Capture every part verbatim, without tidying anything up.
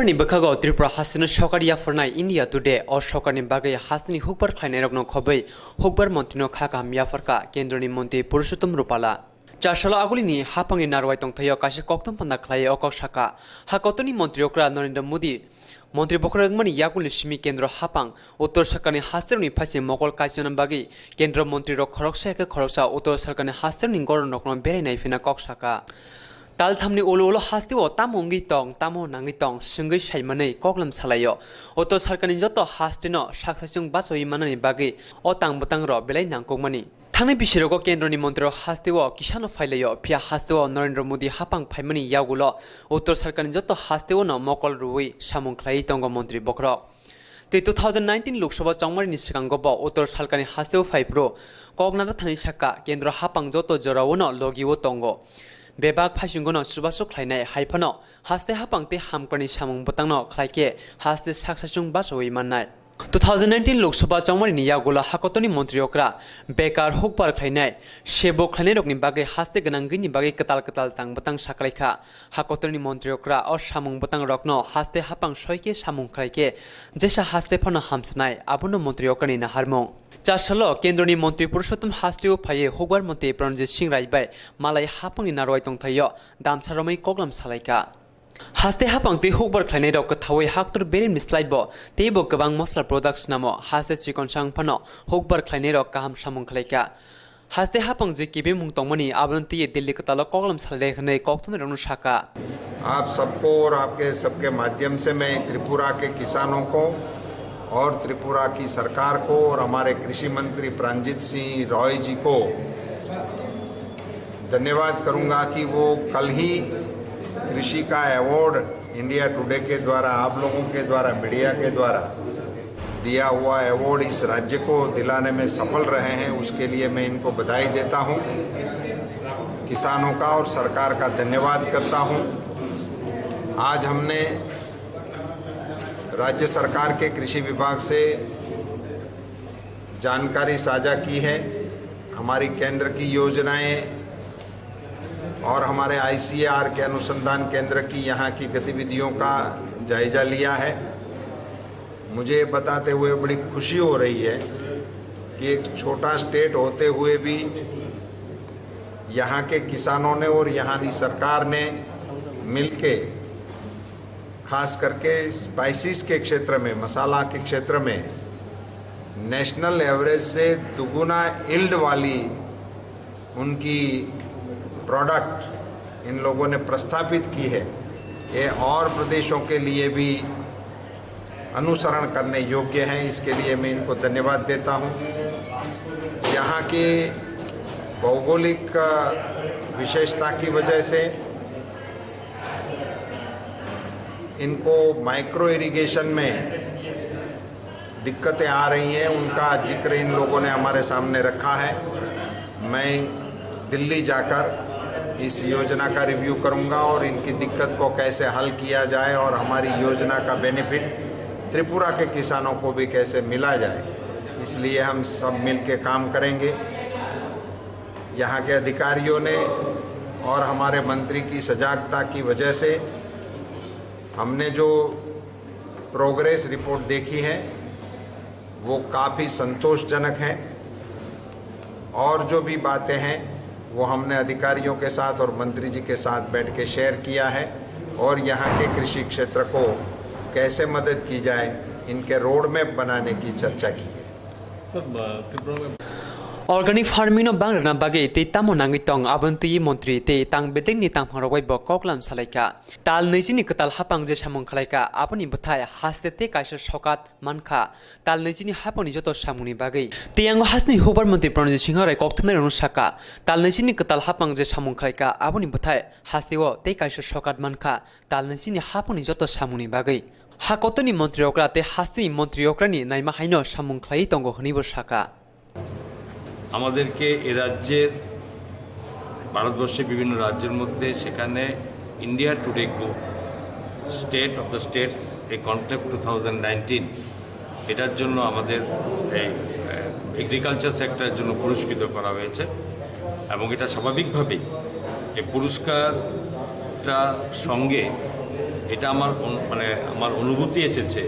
Ni bwkhago Tripura hasteni sokar yapharnai India Today o sokarni bagwi hasteni hukbar khlainairokno khobwi hukbar montrino kha kaham yapharkha Kendroni montri Purushottom Rupala. Char salo agulini haphangni narwai tongthaio kaisa koktwma panda khlaiwi o kok sakha. Ha kotorni montri okra Narendra Modi montri bokhorok wngmani yakulni simi kendro haphang Uttor Sarkarni hasterokni phaising mokol kaichona bagwi kendro montrirok khoroksa khe khoroksa Uttor Sarkarni hasterokni goronrokno berai naiphina kok sakha. Talthamni ulo ulo hasteo tamo wngwi tong, tamo nangwi tong, swngwi saimanwi koklam salaio. Uttor Sarkarni joto hasteno saksaichung bachawi manani bagwi o tang bwtangrok belai nangkukmani. Thangni bisirogo kendroni montrirok hasteo kisano phailaio, phiya hasteo Narendra Modi haphang phaimani yagulo Uttor Sarkarni joto hasteono mokol rwui samung khlaiwi tongo montri bokhorok. Tei two thousand nineteen Lok Sabha chongmarini swkango bo Uttor Sarkarni hasteo phaiphuru kok nana thani sakha, kendro haphang joto joraono logio tongo. Bebak phaisingono chubachu khlainai, haiphano haste haphang tei hamkani samung bwtangno khlaikhe haste saksaichung bachawi mannai. Two thousand nineteen Lok Sabha chongmarini yagulo hakotorni montri okra bekar hukbar khlainai, sebo khlainairokni bagwi haste gwnangwini bagwi kwtal kwtal tang bwtang saklaikha. Hakotorni montri okra o samung bwtangrokno haste haphang soikhe samung khlaikhe jesa haste phano hamsnai, abono montri okrani naharmung. Char salo kendroni montri Purushottom hasteo phaiwi hukbar montri Pranjit Singh Rai bai malai haphangni narwai tongthaio damsa romwi koklam salaikha. Haste haphang tei hukbar khlainairok kwthaui haktor beremni slaibo teibo kwbang mosla products namo haste chikon sang phano hukbar khlainairok kaham samung khlaikha. Haste haphang je kibimung tongmani abono twiwi Delhi kwtalo koklam salai hwnwi koktwmairokno sakha. आप सबको और आपके सबके माध्यम से मैं त्रिपुरा के किसानों को और त्रिपुरा की सरकार को और हमारे कृषि मंत्री प्रांजित सिंह रॉय जी को धन्यवाद करूंगा कि वो कल ही कृषि का अवार्ड इंडिया टुडे के द्वारा, आप लोगों के द्वारा, मीडिया के द्वारा दिया हुआ अवार्ड इस राज्य को दिलाने में सफल रहे हैं, उसके लिए मैं इनको बधाई देता हूं। किसानों का और सरकार का धन्यवाद करता हूं। आज हमने राज्य सरकार के कृषि विभाग से जानकारी साझा की है, हमारी केंद्र की योजनाएं और हमारे आईसीएआर के अनुसंधान केंद्र की यहाँ की गतिविधियों का जायजा लिया है। मुझे ये बताते हुए बड़ी खुशी हो रही है कि एक छोटा स्टेट होते हुए भी यहाँ के किसानों ने और यहाँ की सरकार ने मिलके, खास करके स्पाइसेस के क्षेत्र में, मसाला के क्षेत्र में नेशनल एवरेज से दुगुना यील्ड वाली उनकी प्रोडक्ट इन लोगों ने प्रस्थापित की है। ये और प्रदेशों के लिए भी अनुसरण करने योग्य हैं, इसके लिए मैं इनको धन्यवाद देता हूँ। यहाँ के भौगोलिक, अ, विशेषता की वजह से इनको माइक्रो इरिगेशन में दिक्कतें आ रही हैं, उनका जिक्र इन लोगों ने हमारे सामने रखा है। मैं दिल्ली जाकर इस योजना का रिव्यू करूंगा और इनकी दिक्कत को कैसे हल किया जाए और हमारी योजना का बेनिफिट त्रिपुरा के किसानों को भी कैसे मिला जाए, इसलिए हम सब मिलके काम करेंगे। यहाँ के अधिकारियों ने और हमारे मंत्री की सजागता की वजह से हमने जो प्रोग्रेस रिपोर्ट देखी है, वो काफ़ी संतोषजनक है। और जो भी बातें हैं, वो हमने अधिकारियों के साथ और मंत्री जी के साथ बैठ के शेयर किया है और यहाँ के कृषि क्षेत्र को कैसे मदद की जाए, इनके रोड मैप बनाने की चर्चा की है। Sir, uh, Tripura में Organic farming no bangrana bagwi tei tamo nangwi tong, aboni twi montri tei tang bedekni tangphangrok bai bo koklam salaikha. Tal naichini kwtal haphang je samung khalaikha, aboni bwthai haste tei kaisa sokat mankha. Tal naichini haphangni joto samungni bagwi. Tei yango hasteni hukbar montri Pranjit Singha Rai kokthumnairokno sakha, tal naichini kwtal haphang je samung khalaikha, aboni bwthai hasteo tei kaisa sokat mankha, tal naichini haphangni joto samungni bagwi. Ha kotorni montri okra tei hasteni montri okrani naima haino samung khlaiwi tongo hwnwibo sakha. আমাদেরকে এ রাজ্যের, ভারতবর্ষের বিভিন্ন রাজ্যের মধ্যে, সেখানে India Today group, state of the states, a conclave two thousand nineteen, এটার জন্য আমাদের এই এগ্রিকালচার সেক্টরের জন্য পুরস্কৃত করা হয়েছে। এবং এটা স্বাভাবিকভাবেই এই পুরস্কারটা সঙ্গে এটা আমার অনু-, মানে আমার অনুভূতি এসেছে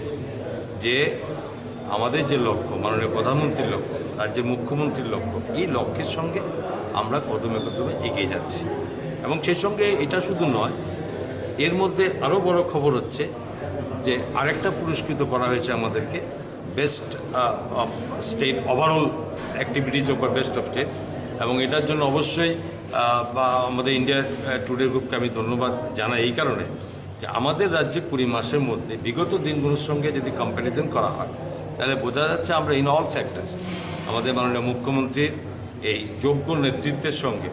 যে আমাদের যে লক্ষ্য, মাননীয় প্রধানমন্ত্রীর লক্ষ্য, রাজ্যের মুখ্যমন্ত্রীর লক্ষ্য, এই লক্ষ্যের সঙ্গে আমরা কদমে কদমে এগিয়ে যাচ্ছি। এবং সেই সঙ্গে এটা শুধু নয়, এর মধ্যে আরও বড় খবর হচ্ছে যে আরেকটা পুরস্কৃত করা হয়েছে আমাদেরকে, best state overall activities of বা বেস্ট অফ স্টেট। এবং এটার জন্য অবশ্যই আহ, বা আমাদের ইন্ডিয়া টুডে গ্রুপকে আমি ধন্যবাদ জানাই এই কারণে যে আমাদের রাজ্যে কুড়ি মাসের মধ্যে বিগত দিনগুলোর সঙ্গে যদি কম্প্যারিজন করা হয়, তাহলে বোঝা যাচ্ছে আমরা ইন অল সেক্টর আমাদের মাননীয় মুখ্যমন্ত্রীর এই যোগ্য নেতৃত্বের সঙ্গে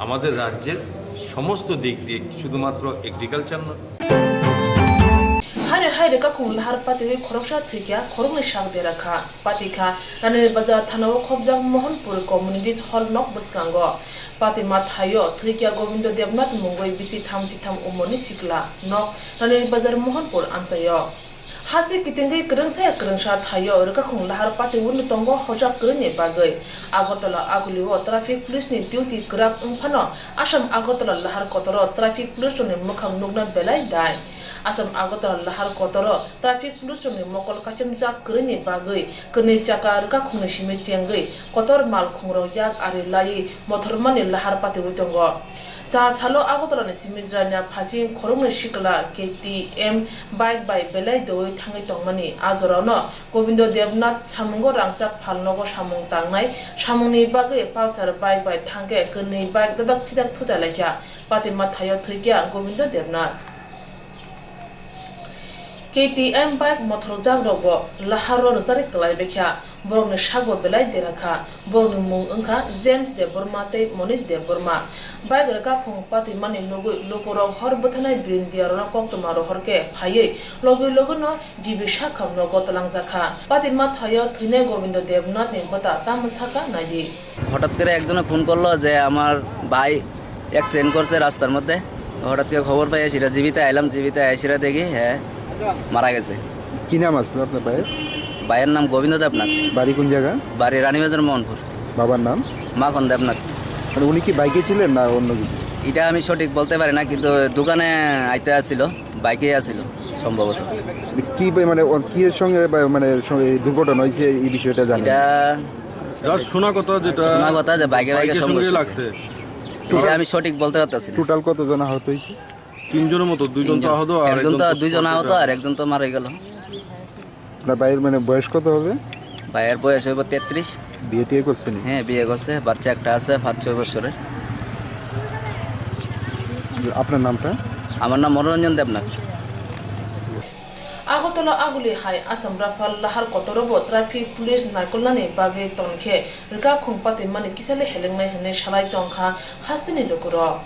আমাদের রাজ্যের সমস্ত দিক দিয়ে, শুধুমাত্র এগ্রিকালচার নয়। Haino hai rwkakhung lahar patiwi khoroksa thwikha, khoroknwi sak dera kha. Patikha, Rani Bazar thanao khopjak Mohanpur Communities Hall nok bwskango. Patima thaio thwikha Gobindo Debnath mungwi bisi thamchi tham umorni sikla nok Rani Bazar Mohanpur amchaio. Haste kitingwi kwrwngsa ya kwrwngsa thaio rwkakhung lahar patiwi tongo hosa kwrwngni bagwi. Agartala Agulio traffic police ni duty kwrak wngphano Assam Agartala lahar kotoro traffic police rokni mwkhang nukna belai dai. Assam Agartala lahar kotoro traffic police rokni mokol kaichomjak kwrwini bagwi kwnwi chakha rwkakhungni simi chengwi kotor malkhungrok yak ari laiwi mothormani lahar patiwi tongo. Cha salo Agartala ni simi Jrania phasing khoroknwi sikla K T M bike bai belai doui thangwi tongmani. A jorano Gobindo Debnath samungo rangchak phalnogo samung tangnai, samungni bagwi Pulsar bike bai thangkhe kwnwi bike dadak sidak thutai laikha. Patima thaio thwikha Gobindo Debnath. K T M bike mothorjak rokbo laharo rwchari kwlai baikha, borokni sakbo belai dera kha. Borokni mung wngkha James Debbarma tei Monish Debbarma. Bike rwkakhung patimani logwi lukurok hor bwthanai brindiarokno koktwma rohorkhe phaiwi logi logino G B sakhamno gotolangjakha. Patima thaio thwinai Gobindo Debnathni bwta tamo sakha naidi. হঠাৎ করে একজনে ফোন করলো যে আমার ভাই অ্যাক্সিডেন্ট করছে রাস্তার মধ্যে। হঠাৎ করে খবর পাই, এসে জীবিত আইলাম, জীবিত এসে দেখি হ্যাঁ মারা গেছে। কি নাম আসলো আপনার ভাইয়ের? ভাইয়ের নাম গোবিন্দ দেবনাথ। বাড়ি কোন জায়গা? বাড়ি রানীবাজার মোহনপুর। বাবার নাম? মাখন দেবনাথ। মানে উনি কি বাইকে ছিলেন না অন্য কিছু? এটা আমি সঠিক বলতে পারি না, কিন্তু দোকানে আইতে আসছিল, বাইকে আসছিল সম্ভবত। কি বে-, মানে ওর কি এর সঙ্গে বা-, মানে স-, এই দুর্ঘটনা হয়েছে এই বিষয়টা জানেন? এটা যার শোনা কথা যেটা শোনা কথা যে বাইকে বাইকে বাইকের সঙ্গে সংঘর্ষ হয়েছে। লাগছে। এটা আমি সঠিক বলতে পারতেছি না। টোটাল কতজন আহত হয়েছে? তিনজনের মতো, দুইজন তো তিনজন। আহত আর একজন একজন তো তো দুইজন আহত স্পটে আর একজন তো মারা গেল। আপনার ভাইয়ের মানে বয়স কত হবে? ভাইয়ের বয়স হইব তেত্রিশ। বিয়ে টিয়ে করছেন? হ্যাঁ, বিয়ে করছে, বাচ্চা একটা আছে পাঁচ ছয় বছরের। আপনার নামটা? আমার নাম মনোরঞ্জন Debnath. Agartala Aguli hai Assam Rafale lahar kotorobo traffic police naikolnani bagwi tonkhe rwkakhung patimani kisale helengnai hwnwi salai tongkha hasteni lukurok.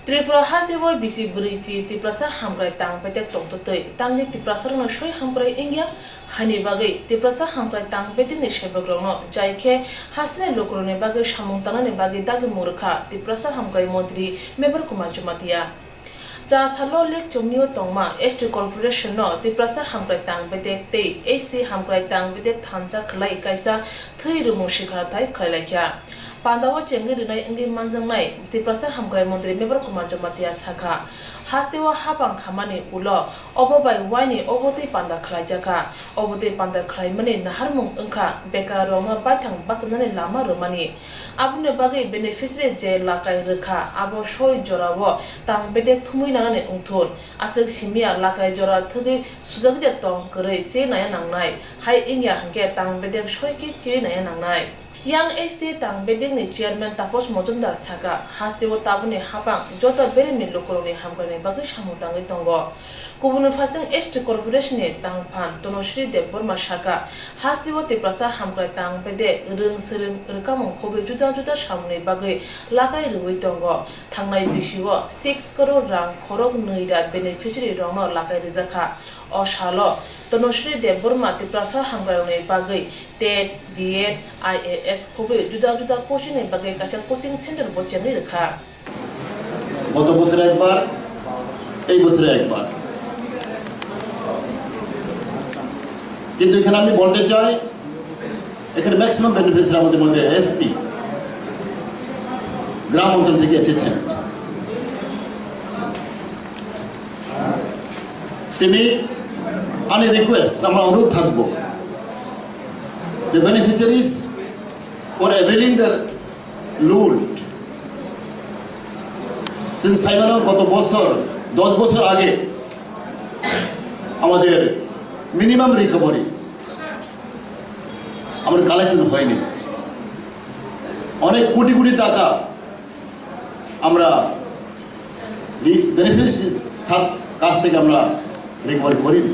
Tripura hasteo bisi bwrwi chi Tiprasa hamkrai tang betek tongtwtwi tangwi Tiprasarokno swi hamkrai wngya. Haini bagwi Tiprasa hamkrai tang betekni sebokrokno jai khe hasteni lukurokni bagwi samung tangnani bagwi dagimung rwkha Tiprasa hamkrai montri Mebar Kumar Jamatia. Cha salo Lake Chomnio tongma S T Corporation no Tiprasa hamkrai tang betek tei S C hamkrai tang betek thansa khlai kaisa thwi rwmung sikharthai khlailaikha. Pandao chengwi rwnai wngwi manjaknai Tiprasa hamkrai montri Mebar Kumar Jamatia sakha, Hasteo hapang khamani ulo obo bai waini obotwi panda khlaijakha. Obotwi panda khlaimani naharmung wngkha bekar rokno baithang bachanani lama rwmani. Aboni bagwi beneficiary je lakai rwkha, abo soi jorao tang bedek thumwi nanani wngthun. Aswk simiya lakai jora thwgwi sujakya tong kwrwi chwi naiya nangnai. Hai wngya hwnkhe tang bedek soi khe chwi naiya nangnai. Young H C tang bedekni chairman Taposh Mojumdar saka, hasteo tabukni hapang joto beremni lukurokni hamkraini bagwi samung tangwi tongo. Kubuni phaising H T Corporation ni tangphan Tanushree Debbarma saka, hasteo Tiprasa hamkrai tang bedek rwng swrwng rwkamung khobwi juda juda samungni bagwi lakai rwui tongo. Thangnai bisio six crore rang khorok nwi da beneficiary rokno lakai rwjakha. O salo Tanushree Debbarma Tiprasa hamkrairokni bagwi tet, B Ed, I A S khobwi juda juda coaching ni bagwi kaisa coaching center bo chengwi rwkha. গত বছর একবার, এই বছরে একবার। কিন্তু এখানে আমি বলতে চাই, এখানে ম্যাক্সিমাম বেনিফিশিয়ারি আমাদের মধ্যে এসটি, গ্রাম অঞ্চল থেকে এসেছেন। তিনি, আমি রিকোয়েস্ট, আমরা অনুরোধ থাকবো, the beneficiaries for availing the loan, since সাইমানো গত বছর, দশ বছর আগে আমাদের মিনিমাম রিকভারি, আমাদের কালেকশন হয়নি। অনেক কোটি কোটি টাকা আমরা বেনিফিশিয়ারি কাছ থেকে আমরা রিকভারি করিনি।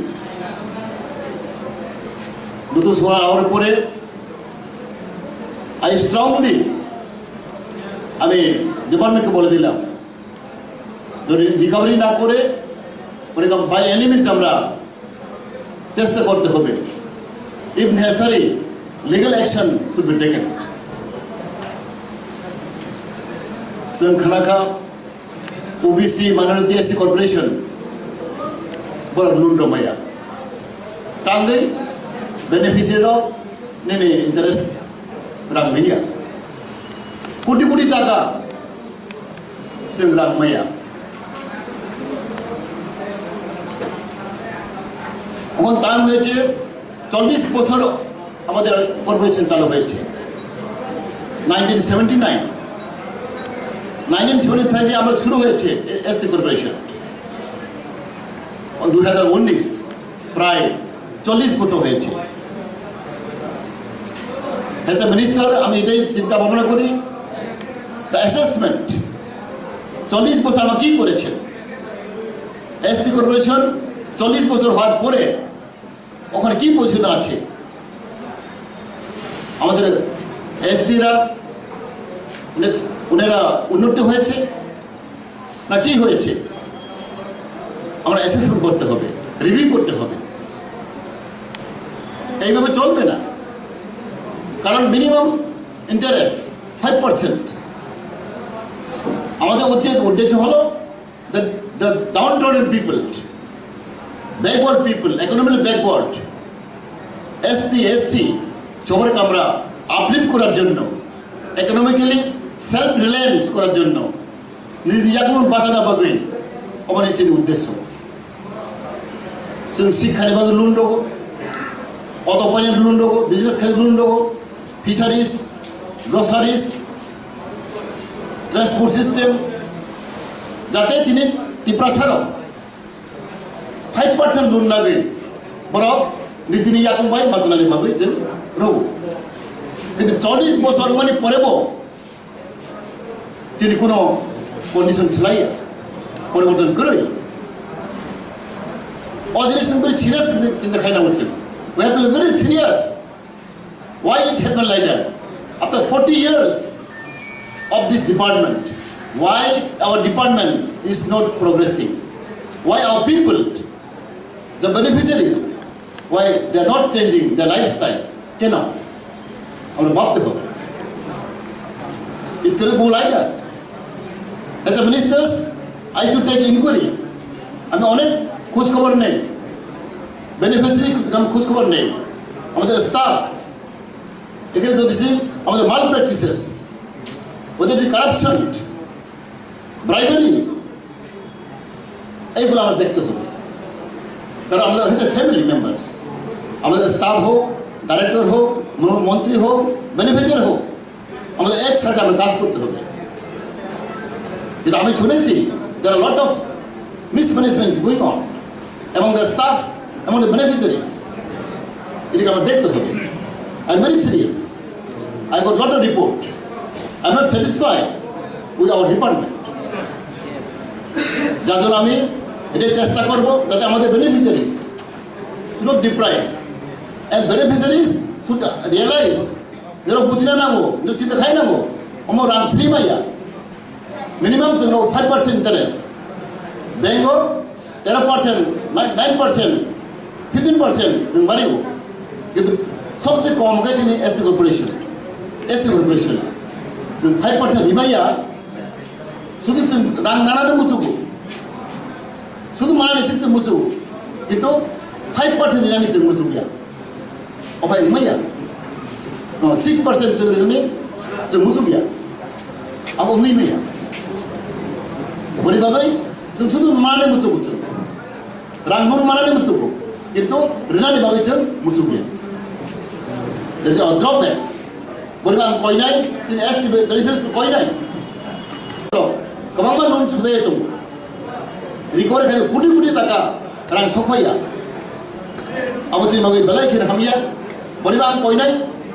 নতুন সরকার আওয়ার পরে আই স্ট্রংলি, আমি ডিপার্টমেন্টকে বলে দিলাম, যদি রিকভারি না করে, মানে, বাই এনি মিনস আমরা চেষ্টা করতে হবে। If necessary, legal action should be taken. Chwng khnakha, O B C, Minority, S C Corporation borok loan rwmaya. Tangwi beneficiary rok nini interest rang liya. Koti koti taka chwng rang maya. এখন টাইম হয়েছে, চল্লিশ বছর আমাদের কর্পোরেশন চালু হয়েছে। Nineteen seventy nine, nineteen seventy three আমরা শুরু হয়েছে এসসি কর্পোরেশন। দুই হাজার উনিশ, প্রায় চল্লিশ বছর হয়েছে। এজ এ মিনিস্টার আমি এটাই চিন্তা ভাবনা করি, দ্য অ্যাসেসমেন্ট, চল্লিশ বছর আমরা কী করেছেন? এসসি কর্পোরেশন চল্লিশ বছর হওয়ার পরে ওখানে কী পজিশন আছে? আমাদের এসডিরা ওনারা উন্নতি হয়েছে না কি হয়েছে? আমরা অ্যাসেসমেন্ট করতে হবে, রিভিউ করতে হবে। এইভাবে চলবে না, কারণ মিনিমাম ইন্টারেস্ট ফাইভ পার্সেন্ট। আমাদের উদ্দেশ্য উদ্দেশ্য হলো the, the downtrodden people, backward people, economically backward, ST, SC, সবাইকে আমরা আপলিফ্ট করার জন্য, ইকোনমিক্যালি সেলফ রিলায়েন্স করার জন্য, নিজে এখন বাঁচানো পাবে, আমার এটাই উদ্দেশ্য। Chwng sikhani bagwi loan rwgo, auto finance loan rwgo, business khlai loan rwgo, fisheries, groceries, transport system, jate chini Tiprasa rok five percent loan nagwi borok nijini yakung bai bachanani bagwi chwng rwgo. Kintu chollish bosor wngmani porebo chini kuno condition chwlaiya, poriborton kwrwi. O jinis chwng bwrwi serious chinta khaina ucit. We have to be very serious. Why it happened like that? After forty years of this department, why our department is not progressing? Why our people, the beneficiaries, why they are not changing their lifestyle? কেন? আমরা ভাবতে হবে। It cannot go like that. As a ministers, I should take inquiry. আমি অনেক খোঁজ খবর নেই, বেনিফিশিয়ারি খোঁজ খবর নেই, আমাদের স্টাফ, এখানে যদি আমাদের মাল প্র্যাকটিসেস, ওদের যে কারাপশন, ব্রাইবারি, এইগুলো আমরা দেখতে হবে, কারণ আমরা হচ্ছে ফ্যামিলি মেম্বার্স। আমাদের স্টাফ হোক, ডাইরেক্টর হোক, ম- মন্ত্রী হোক, বেনিফিশিয়ারি হোক, আমাদের একসাথে আমরা কাজ করতে হবে। কিন্তু আমি শুনেছি, there are lot of mismanagement is going on among the staff, among the beneficiaries. এটাকে আমরা দেখতে হবে। I am very serious. I got lot of report. I am not satisfied with our department. যার জন্য আমি এটা চেষ্টা করব যাতে আমাদের beneficiaries should not deprive, and beneficiaries should realise, যারা বুঝিনা নাগো, যারা চিন্তা খাই নাগো, আমার রান ফ্রি মাইয়া, মিনিমাম যেন ফাইভ পার্সেন্ট ইন্টারেস্ট, ব্যাংক তেরো পার্সেন্ট, নাইন পার্সেন্ট, ফিফটিন পার্সেন্ট, বাড়িব। কিন্তু সবচেয়ে কম গেছে নি ST corporation, ST corporation, five percent রিমাইয়া, শুধু তুমি রাং নানাতে মুসুকু, শুধু মানে সিতে মুসুকু, কিন্তু ফাইভ পার্সেন্ট রিনানি যে মুসুকিয়া, অবাই মাইয়া, সিক্স পার্সেন্ট যে রিনানি যে মুসুকিয়া, abo wi maya. Bori bagwi chwng sudu mane muchuk muchuk. Rang mun mane muchuk. Kintu rinani bagwi chwng muchuk ya. There is a drawback. Bori bang koinai, tin S T benefits koinai. To, kwbangma loan sujai tongo. Recovery khai koti koti taka rang sokphaiya. Abo chini bagwi belai khe hamya. Bori bang koinai,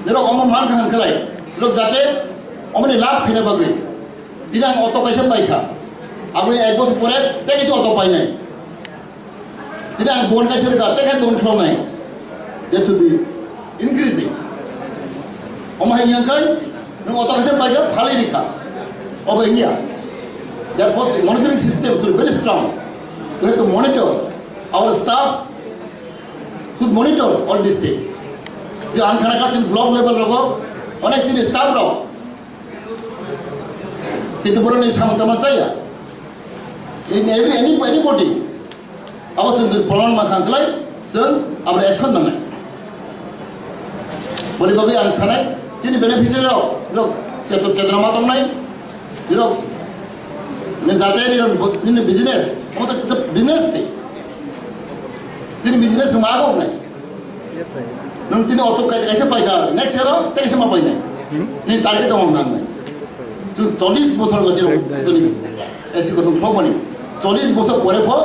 nero omo man kha hangkhlai. Nero jate omoni lab khina bagwi. Tini ang auto kaisa paikha. Abo ek bosor pore tei kaisa auto painai. Tini ang duan kaisa rwkha, tei khe duan khlonai. That should be increasing. Omo hai yang kai, nung auto kaisa paikha, phalai rikha. Obo hiya. Therefore, the monitoring system should be very strong. We have to monitor our staff should monitor all this thing. Je ang khana kha tin block level rogo, onek chini staff rok. Kintu boroni samung tama chaya. In every, any, anybody. Abo chwng chwng polon ma khang klai, chwng abo action nanai. Boni bagwi ang sanai, chini beneficiary rok, rok cheto-, chetona ma tongnai, rok, ne jate ni rok bo-, nini business, omo to, to business se. Chini business ma agok nai. Nung tini auto kai kaisa paikha, next year o tei kaisa ma painai. Ni target dong nang nai. Chwng chollish bosor gachiro tini S C kothom khlokmani. Chollish bosor pore pho,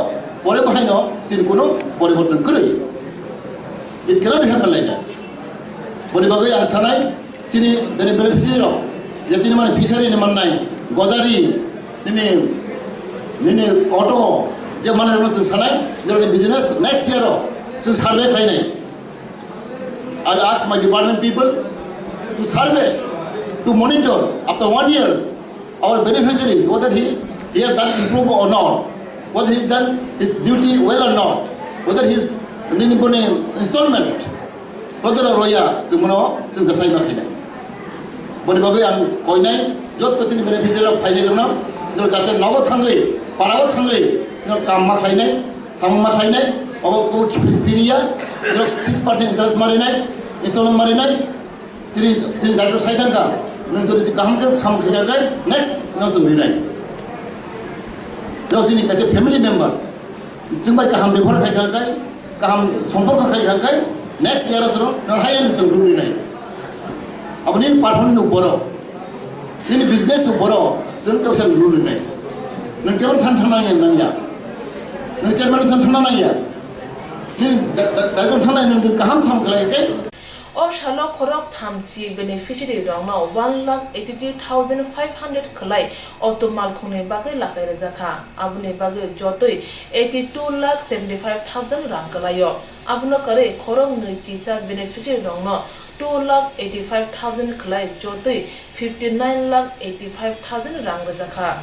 pore bahaino chini kuno poriborton kwrwi. It cannot be happen like that. Boni bagwi ang sanai, chini bene-, beneficiary rok, je chini mane fishery ni mannai, gojari, nini, nini auto, je mane rok chwng sanai, je business next year o chwng survey khlainai. I ask my department people to survey, to monitor after one year our beneficiaries, whether he, he have done improve or not, whether he has done his duty well or not, whether he is nini boni installment, Rodera roya, chwng bono chwng jasai ma khainai. Boni bagwi ang koinai, jotto chini beneficiary rok phainai rokno, norok jate nogo thangwi, parao thangwi, norok kam ma khainai, samung ma khainai, obo kobo phiriya, norok six percent interest marinai, installment marinai, tini, tini jate sai thangkha, nwng jodi kaham khe samung khaikha khe, next no chwng rinai. Norok chini kaisa family member, chwng bai kaham bebohar khaikha khe, kaham somporko khai kha khai next year o chwng nang hai ang chwng rung rinai. Abo nini performance no borok, nini business no borok, chwng toksa rung rinai. Nang kebon than than nang nang ya, nang chairman than than nang ya, nini da da da than nang nang kaham sam khlai khe. O salo khorok thamchi beneficiary rokno one lakh eighty two thousand five hundred khwlai auto malkhungni bagwi lakai rwjakha. Aboni bagwi jotoi eighty two lakh seventy five thousand rang kwlaio. Abono kwrwi khorok nwi chisa beneficiary rokno two lakh eighty five thousand khwlai jotoi fifty nine lakh eighty five thousand rang rwjakha.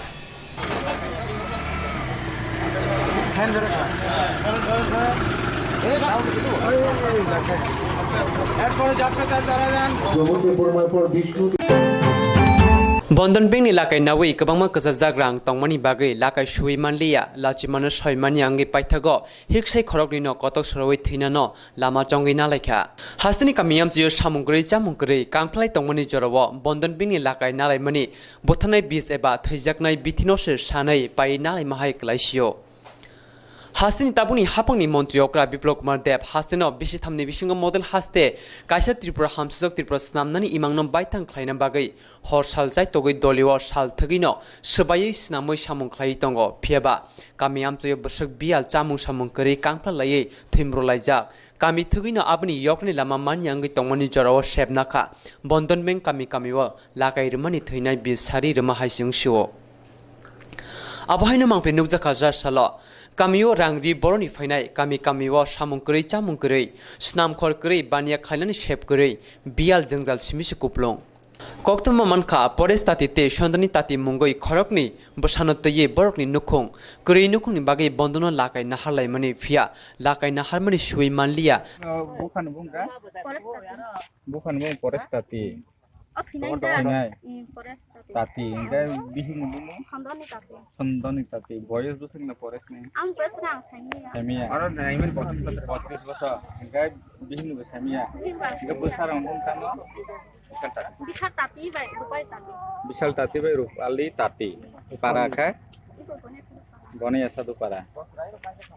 Bondon bank ni lakai nawi kwbangma kwchajak rang tongmani bagwi lakai sui manliya, lachimano soimani wngwi paithago hiksai khoroknwino kotok sorowi thwinano lama chongwi nalaikha. Hasteni kami amchio samung kwrwi chamung kwrwi kangphlai tongmani jorao Bondon bank ni lakai nalaimani butharnai bis eba thwijaknai bithino se sanai pai nalaima hai kwlaisio. Hasteni tabukni haphangni montri okra Biplab Kumar Deb hasteno bisi thamni bisingo model haste kaisa Tripura hamsajak Tripura snamnani imangno baithang khlaina bagwi hor sal chaitogwi dolio sal thwgwino swbaiwi snamwi samung khlaiwi tongo. Phiyaba kami amchaio bwswk biyal chamung samung kwrwi kangpla laiwi thwimrwlaijak. Kami thwgwino aboni yokni lama manya wngwi tongmani jorao sebna kha. Bondon Bank kami kamio lakai rwmani thwinai bill sari rwma hai se wngsio. Abo haino mangpli nukjakha jar salo. Kamio rang ri boroni phainai, kami kamio samung kwrwi chamung kwrwi, snamkhor kwrwi, baniya khlainani sep kwrwi, biyal jwngjal simi se kuplung. Koktwma mankha Paresh Tati tei Sondoni Tati mungwi khoroknwi bwsano twiwi borokni nukhung kwrwi nukhungni bagwi bondono lakai naharlaimani phiya lakai naharmani suwi manliya. Buphani bung kha? Paresh Tati. Buphani bung Paresh Tati. O phinai. Tamo da? Phinai. Hmm, Paresh Tati. Tati, hingke bihikni bung? Sondoni Tati. Sondoni Tati. Boyos bwswkno Paresh ni? Ang bwswk ang saimiya. Saimiya. Aro naiman botris bosor. Botris bosor. Hingke bihikni bo saimiya. Bihik ba. Hingke bwsarok bung tamo? Bishal Tati. Bishal Tati bai Rupai Tati. Bishal Tati bai Rupali Tati. Para khe? Ibo Ganesh Rupai. Boni ya sadu para.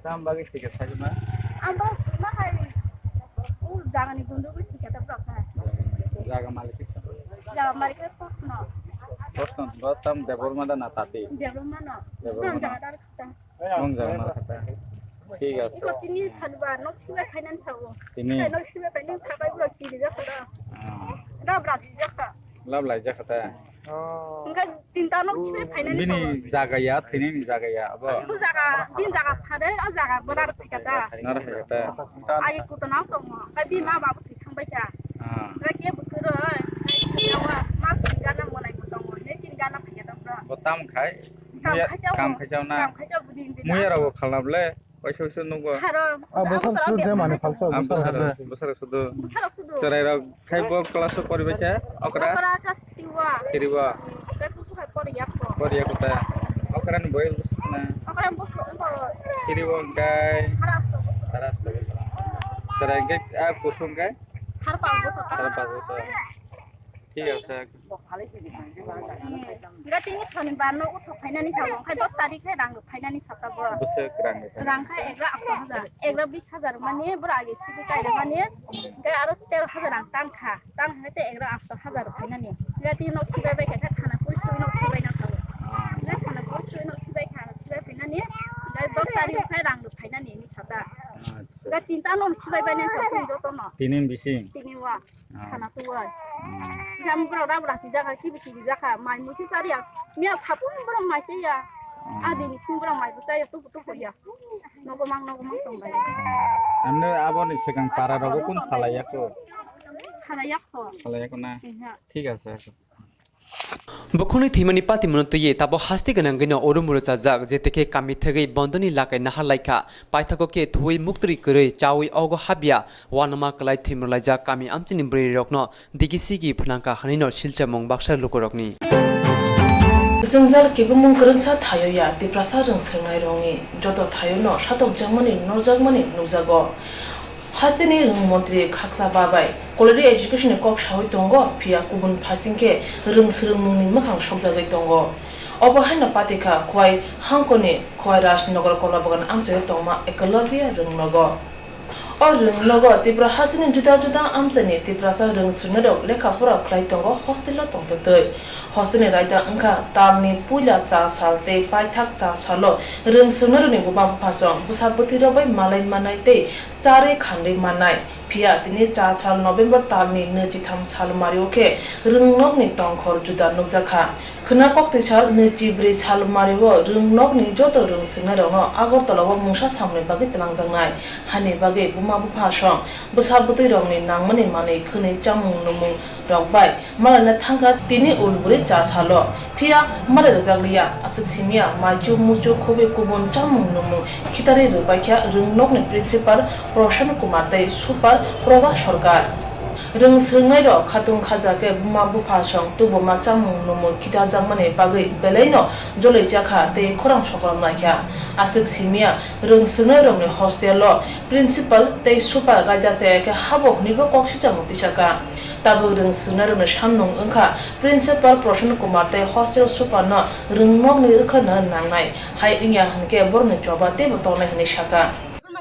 Tam bagi tiket sajima. Amba mahai. U jagani gundu bi tiket tabra kha. Jaga malik. Jaga malik khe Kosno. Kosno, bo tam Debbarma da na Tati? Debbarma no. Debbarma no. Tam jaga dar kha. Mung jaga malik kha. Thik ase. Iko tini sanba nok sibai finance sabo. Tini. Nok sibai finance sabai bro kiri jakha da. Ah. Da bra jakha. Lab lai jakha ta. Hingke tinta nok sibai phainani. Bini jaga ya, tini ni jaga ya, abo. O jaga, bini jaga phare, o jaga bo nar phai kata. Nar phai kata. Ai kuto na tongo, kai bini ma babu thwi thang bai kha. Ah. Kai ke bukuro, kai yawa, mas gana monai kutongo, ne chin gana phai kata bro. Bo tam khai. Kam muya, khai jao. Kam khai jao na. Kam khai jao budi budi. Muya rabo khalna ble. Waisa waisa nugo. Haro. Ah, bwsarok sudu de mani phalsa, ah, bwsarok sudu. Bwsarok sudu. Bwsarok sudu. Chwrairok khai bo class o poribai khe, okra? Okra class three o. Three o. Tei kusu hai poriya ko. Poriya ko ta. Okra ni boy bwsarok na? Okra ni bwsarok ko. Three o hwnkhe? Sara asto. Sara asto. Chwrai hwnkhe, ah, kusu hwnkhe? Sara panch bosor. Sara panch bosor. Thik ase. Hingke tini sonibar no uthok phainani sabo, khai dos tarik khe rang rok phainani sabo. Bwswk rang rok phainani? Rang kha ekra asto hajar, ekra bis hajar mani bwrwi age sidi kaila mani, hingke aro tero hajar rang tang kha, tang kha tei ekra asto hajar rok phainani. Hingke tini nok sibai bai kha, khana puri sui nok sibai na sabo. Hingke khana puri sui nok sibai kha, sibai phainani, hingke dos tarik khe rang rok phainani ni sabo. Acha. Hingke tinta nok sibai bai nai sabo joto no. Tini bising? Tini wa. Ah. Khana tuwai. Hmm. Yang borok rab rasi jaga kibi kibi jaga mai musi chari ya. Miya sapung borok mai chaya. Hmm. Adi ni sing borok mai bo chaya tubu tubu ya. Nogo mang nogo mang tong bai. Amne abo ni sekang para rogo kun salai yako? Salai yako. Salai yako na? Iya. Thik ase. Bukhukni thwimani patimono twiwi tabo hasti gwnangwino urumuru chajak, jetekhe kami thwgwi bondoni lakai nahar laikha, paithago khe thuwi muktwrwi kwrwi chawi ogo habya, wanama kwlai thwimorlaijak kami amchini bwrwirokno digi sigi phnangkha hwnwino silchamung baksa lukurokni. Jwngjal kebengmung kwrwngsa thaio ya, Tiprasa rwng swrwngnairokni joto thaiono satokjakmani norjakmani nukjago. Hasteni rwng montri khaksa babai quality education ni kok sawi tongo, phiya kubun phaising khe rwng swrwngmungni mwkhang sokjagwi tongo. Obo haino patikha Khowai hangkoni Khowai Rajnagar Kolabagan amchaio tongma Ekalavya rwng nogo. O rwng nogo Tripura hasteni juda juda amchaini Tiprasa rwng swrwngnairok lekha pora khlai tongo, hostel o tongtwtwi. Hostel ni raida wngkha talni puila cha sal tei paithak cha salo rwng swrwngnairokni buma buphasong bwsa bwtwirok bai malai manai tei charwi khandwi mannai. Phiya tini cha sal November talni nwichitham sal mario khe rwngnokni tongkhor juda nukjakha. Khwna koktwi sal nwichibrwi sal mario rwngnokni joto rwng swrwngnairokno Agartala o mungsa samni bagwi twlangjaknai. Hani bagwi buma buphasong bwsa bwtwirokni nangmani manwi khwnwi chamung nwmung rok bai malaina thangkha tini ulburi cha salo. Phiya malai rwjakliya, aswk simiya, maichu muchu khobwi kubun chamung nwmung khitarwi rwbaikha rwngnokni principal Prashan Kumar tei super Prabha Sarkar. Rwng swrwngnairok khatung khaja khe buma buphasong tubuma chamung nwmung khitarjakmani bagwi belaino jolaijakha tei khorang sokrom naikha. Aswk simiya, rwng swrwngnairokni hostel o principal tei super raida chaya khe habo hwnwibo kok sichamung tisakha. Tabuk rwng swrwngnairokni samnung wngkha Principal Prasan Kumar tei Hostel Super no rwngmokni rwkha nangnai, hai wngya hwnkhe borokni choba teibo tongnai hwnwi sakha.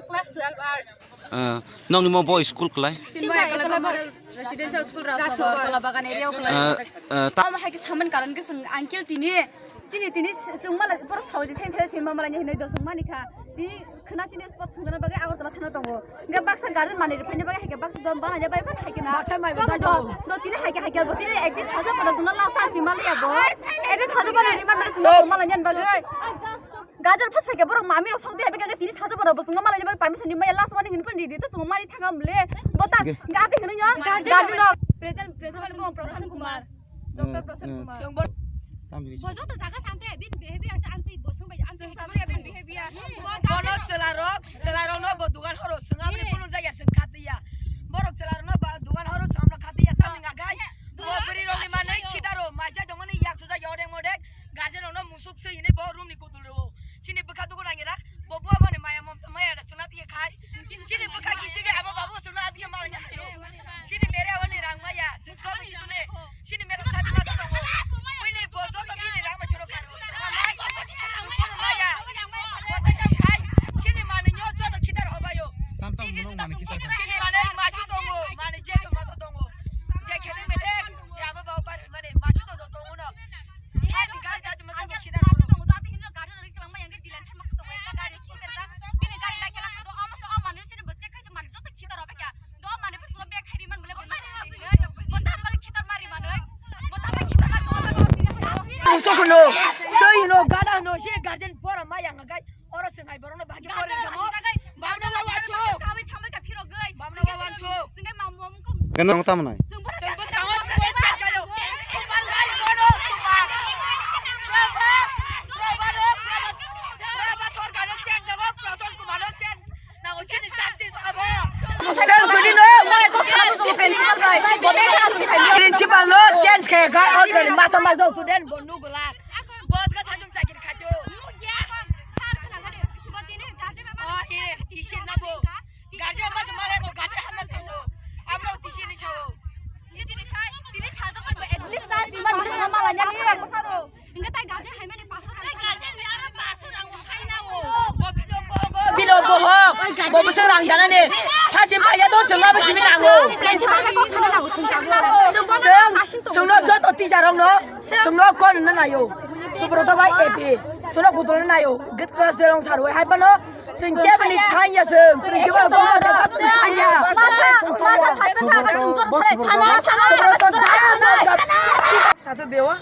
Class twelve arts. Ah, nokni mo bo school kwlai? Chini bo Eklavya Model Residential School Rajnagar, Kolabagan area o kwlai. Ah, ah, ta- Omo hai khe samani karon khe chwng uncle tini, chini tini chwng mala borok sao je seng seng seng mala hinwi do chwng mani kha. Tini khwna chini spot thwngna bagwi Agartala thangna tongo. Hingke baksa guardian manwi rwphaina bagwi hai khe baksa do bana ya bai phano hai khe na. Baksa mai bo do do do tini hai khe hai khe bo tini ekdin saja pada chwngno last time chwng mali ya bo. Ekdin saja pada ri man chwngno mala yan bagwi. Gajar phas phai khe borok mami rok song twi hai khe tini saja borok bo chwngno mala ni bagwi permission ni maya last warning ni phone di di to chwngno mari thangam le. Bo ta Ge- ga te hwnwi yo. Guardian rok. Present, present bo Prasan Kumar. Doctor Prasan Kumar. Chwng bo- Tamo kisa. Bo joto jaga sante bin behavior sa antwi bo swng bai antwi behavior. Bono chwla rok, chwla rok no bo dugan horo swngam ni kunu jaga swng khatiya. Borok chwla rok no ba dugan horo swngam no khatiya tamni ngagai. Bo bwrwi rok ni manwi chidaro maja jongmani yak suja yodeng modek. Guardian rokno musuk swi hinwi bo room ni kudul rwo. Chini bwkha dugu nangira, bo buwa boni maya mom-, maya da chwna tiye khai. Chini bwkha kichige abo babu chwna tiye mala nya hayo. Chini mere awani rang maya, chwng joto kichune. Chini mere thati ma tongo. Buini bo joto bini rang ma chwro kharo. Chwng kono maya. Bo tai kam khai. Chini mani nyo joto khitar hobayo. Tam tam munung mani khitar khai. Chini mani machu tongo, mani je tongo to tongo. Je khede mede, je abo babu bar mani machu to tongo no. Musukuno, soyuno, gada no, sini guardian pora maya ngagai, oro sengai borokno baji pora kamo, bamno wawacho, bamno wawacho. Kena ang tamo nai. Principal no change khe ga already masa masa student bo nugula. Bot ga sajum chakiri khajo. Oh, eh, isir na bo. Guardian mas malai ko guardian hamna thango. Abro tisi ni chao. Tini sal to at least sal jiman dina mala nyani. Inga tai guardian hai mani paso rang. Guardian ni aro paso rang hai na o. Bino bohok. Bo bwswk rang dana ni. Hajim phaiya do swnga bwsimi nango. Principal ko sana nango swnga. Sung, sungno jot oti jarong no. Sungno kon na nayo. Subroto bai A P. Sungno gudol na nayo. Git class de long sarwe hai bano. Sing kebani thanya sing. Sing kebani thanya. Masa, masa sai ba thang jor thai. Masa. Sata dewa,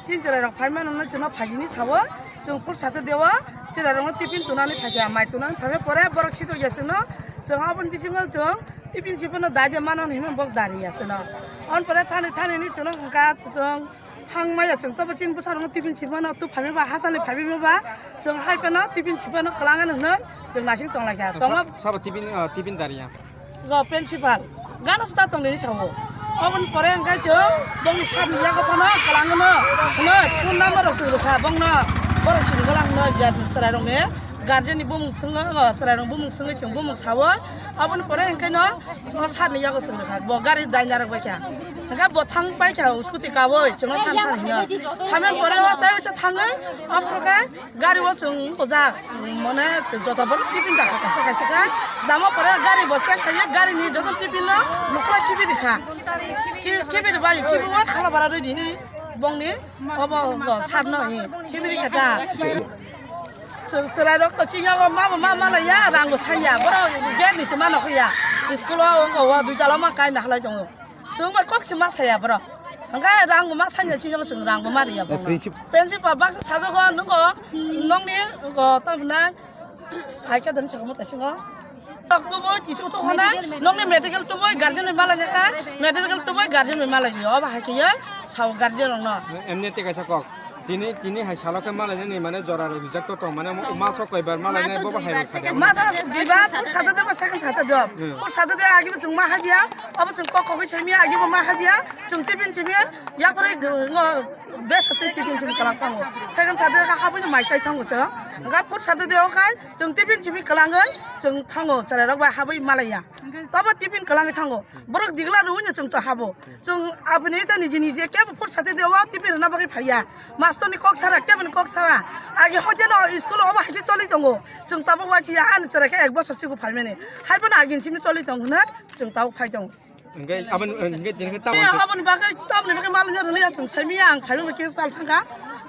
chin chwrai rok phai mano no chwngno phagini sawo. Chwng phur sata dewa, chwrai rok no tiffin tunani phagya, mai tunani phagya pore borok sito ya chwngno. Chwng aboni bisingo chwng tiffin sipano dai de mano hinwi bok dari ya chwngno. On pore thani thani ni chwngno hwnkha chwng Thang maya chwng tabo chini bwsarokno tiffin sipano tu phaibai ba hachali phaibai ba chwng hai phano tiffin sipano kwlangani hwnwi chwng naising tonglaikha. Tongo sabo tiffin, ah, tiffin dariya. Go principal. Gana sita tongdini sawo. Oboni pore hwnkhe chwng bongni sakni yago phano kwlangano hwnwi phone number rok chwng rwkha bongno. Borok sini kwlangno je chwrairokni guardian ni bumung swngwi, chwrairokni bumung swngwi chwng bumung sawo. Aboni pore hwnkhe no o sir ni yago swng rwkha, bo gari daina rok bai kha. Hwnkhe bo thang pai kha scooty kawi, chwngno thang thang hino. Thamya pore o tai usa thangwi, aphuru khe gari o chwng bujak. Mane joto borok tiffin dakha kaisa kaisa khe. Dama pore gari bo check khaiwi, gari ni joto tiffin no nukla kibi rikha. Ki-, kibi rwbai, kibi o hala bara rwi dini bongni obo sir no hi kibi rikha ta. Chwrai rok to chini yago ma ma malaiya, rang bo sanya, borok gate ni se mano khuya. School o wngkha o dui tala ma kaina halai tongo. Chwng bai kok se ma saya borok. Hwnkhe rang bo ma sanya chini yago chwng rang bo ma riya bo. Principal baksa sajago nungo nongni go tamo nai. Hai khe dan chakmo ta singo. Tok tubo kisu to hana nongni medical tubo guardian bai malai kha, medical tubo guardian bai malai ni obo hai khe sao guardian rok no. Emni te kaisa kok. Tini, tini hai salo khe malainani mane jora rok rijak to tong mane ma sok kaibar malainai bobo hai rok khadia. Masa biba pur sata de ba second sata de. Pur sata de agi bo chwng ma habia, abo chwng kok kok semi agi bo ma habia, chwng tiffin semi ya pore ngo Besa tei tiffin simi kwlang thango. Second Saturday kha habwi mai chai thango chwng. Hwnkhe fourth Saturday o khai chwng tiffin simi kwlangwi chwng thango, chwrairok bai habwi malaiya. Tabo tiffin kwlangwi thango. Borok digla rwino chwng to habo. Chwng aboni cha niji niji kebo fourth Saturday o tiffin rwna bagwi phaiya. Master ni kok sara, kebo ni kok sara. Agi hoite no school o obo hai khe choli tongo. Chwng tabuk wachiya ani chwrai khe ek bosor sigo phaimani. Hai bono agin simi choli tong hwnwi chwng tabuk phai tongo. Hingke aboni, hingke tini khe tamo Eh, se. Aboni bagwi, tamoni bagwi malwino rwliya chwng saimiya ang phaimani khe chal thangkha.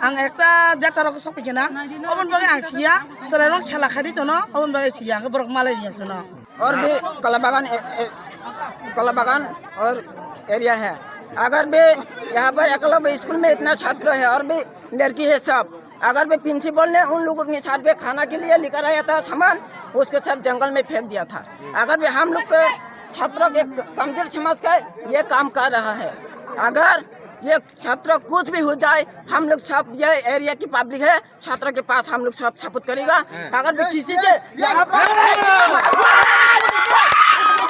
Ang ekta deta rok sokphi khe na. Aboni bagwi ang siya, chwrairok khela khai di tono, aboni bagwi siya, ang borok malai riya chwngno. और भी कलाबागान ए-, ए-, कलाबागान और एरिया है। अगर भी यहाँ पर एकलव्य स्कूल में इतना छात्र है और भी लड़की है सब, अगर भी प्रिंसिपल ने उन लोगों के साथ भी खाना के लिए लेकर आया था सामान, उसको सब जंगल में फेंक दिया था। अगर भी हम लोग के छात्रों के कमजोर समझ कर ये काम कर रहा है, अगर ये छात्र कुछ भी हो जाए, हम लोग सब, ये एरिया की पब्लिक है, छात्र के पास हम लोग सब सपोर्ट करेगा। अगर भी किसी से यहाँ पर